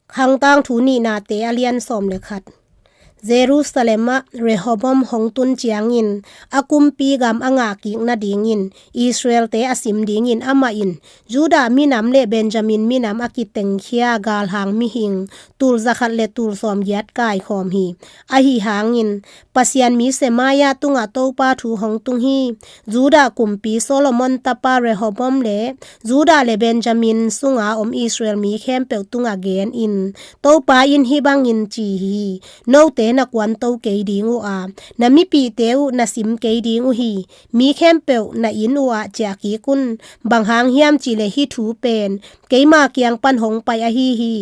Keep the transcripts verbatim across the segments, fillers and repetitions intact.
Khangtangthu nihnate a lian sawm le khat. Jerusalem ah Rehoboam hong tun ciangin a kumpi gam a ngahkik nadingin Israelte a sim dingin amah in Judah minam le Benjamin minam a kitengkhia galhang mihing tul zakhat le tul sawmgiat kaikhawm hi. Ahi hangin Pasian mi Semaiah tungah Topa thu hong tung hi. Judah kumpi Solomon tapa Rehoboam le Judah le Benjamin sunga om Israel mi khempeuh tungah gen in, Topa in hih bangin ci hi: Note na kuanto kei ding uh a, na mipihte uh na sim kei ding uh hi. Mi khempeuh na inn uh ah ciah kik un. Bang hang hiam cihleh hih thu pen keima kiang pan hong pai ahi hi,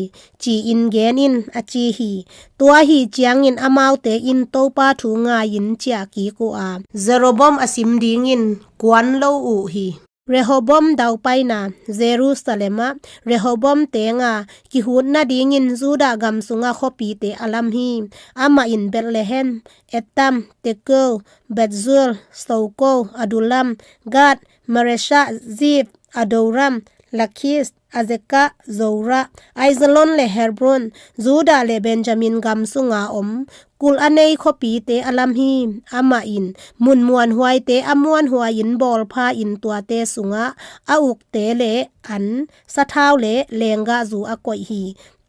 ci-in gen in, a ci hi. Tua ahi ciangin amaute in Topa thu ngai-in ciah kik uh a, Jeroboam a sim dingin kuan lo uh hi. Rehoboam daupaina. Jerusalem ah Rehoboam tenga kihut nadingin Judah gam sunga khuapite a lam hi. Amah in Bethlehem, Etam, Tekoa, Bethzur, Soko, Adullam, Gath, Mareshah, Ziph, Adoram, Lakhish, Azekah, Zorah, Aijalon le Hebron, Judah le Benjamin gam sunga om kulh a nei khuapite a lam hi. Amah in mun muanhuaite a muanhuai-in bawlpha-in tuate sungah a ukte le an, sathau le lenggahzu a koih hi.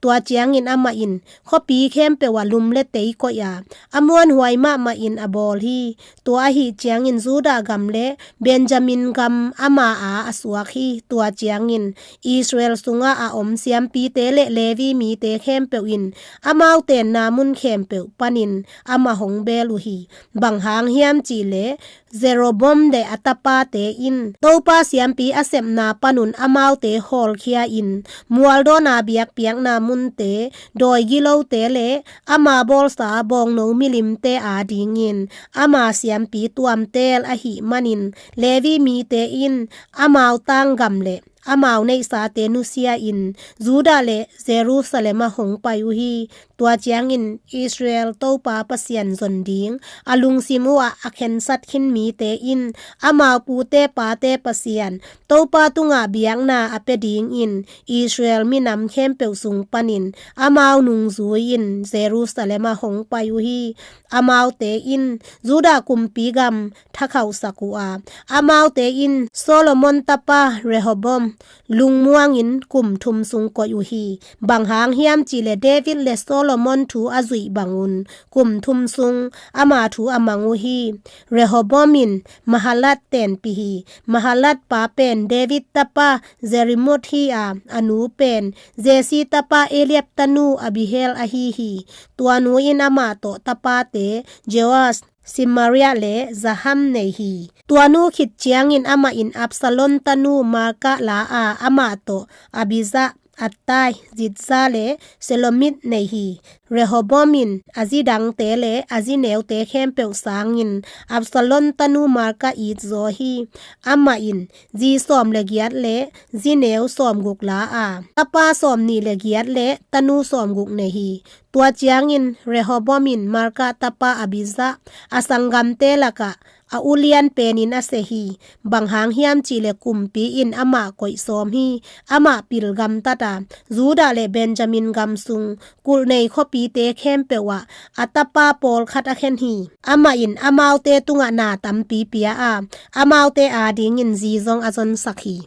Tua ciangin amah in khuapi khempeuh ah lum le tei koih a, a muanhuai mahmah in a bawl hi. Tua ahi ciangin Judah gam le Benjamin gam ama a a suak hi. Tua ciangin Israel sungah a om siampite le Levi mite khempeuh in amau tenna mun khempeuh panin amah hong beel uh hi. Bang hang hiam cihleh Jeroboam le a tapate in Topa siampi a sepna panun amaute hawlkhia-in mualdawna biakpiakna munte, dawi gilote le ama bawlsa bawngno milimte adingin ama siampi tuamtel ahih manin Levi mite in amau tanggam le amau neihsate nusia-in Judah le Jerusalem ah hong pai uh hi. Tua ciangin Israel Topa Pasian zon ding a lungsim uhah a khensat khin mite in amau pute pate Pasian Topa tungah biakna a pia dingin Israel minam khempeuh sung panin amau nungzui-in Jerusalem ah hong pai uh hi. Amaute in Judah kumpi gam thakhauhsak uh a, amaute in Solomon tapa Rehoboam lungmuangin kum thum sung koih uh hi. Bang hang hiam cihleh David le Solomon thu a zuih bangun kum thum sung ama thu a mang uh hi. Rehoboam in Mahalath tenpih hi. Mahalath pa pen David tapa Jerimoth hi a, a nu pen Jesse tapa Eliab tanu Abihail ahi hi. Tua nu in amah tawh tapate Joash, Semariah le Zaham nei hi. Tua nu khit ciangin amah in Absalom tanu Maakah la a, amah tawh Abijah, Attai, Zikri le Shelomith nei hi. Rehoboam in a zi dangte le a zi neute khempeuh sangin Absalom tanu Maakah it zaw hi. Amah in zi sawm le giat le zi neu sawmguk la a, tapa sawmnih le giat le tanu sawmguk nei hi. Tua ciangin Rehoboam in Maakah tapa Abijah a sanggamte lakah a ulian penin a seh hi. Bang hang hiam cihleh kumpi in amah koih sawm hi. Amah pil gamtat a, Judah le Benjamin gam sung kulh nei khuapite khempeuh ah a tapa pawlkhat a khen hi. Amah in amaute tungah na tampi pia a, amaute adingin zi zong a zonsak hi.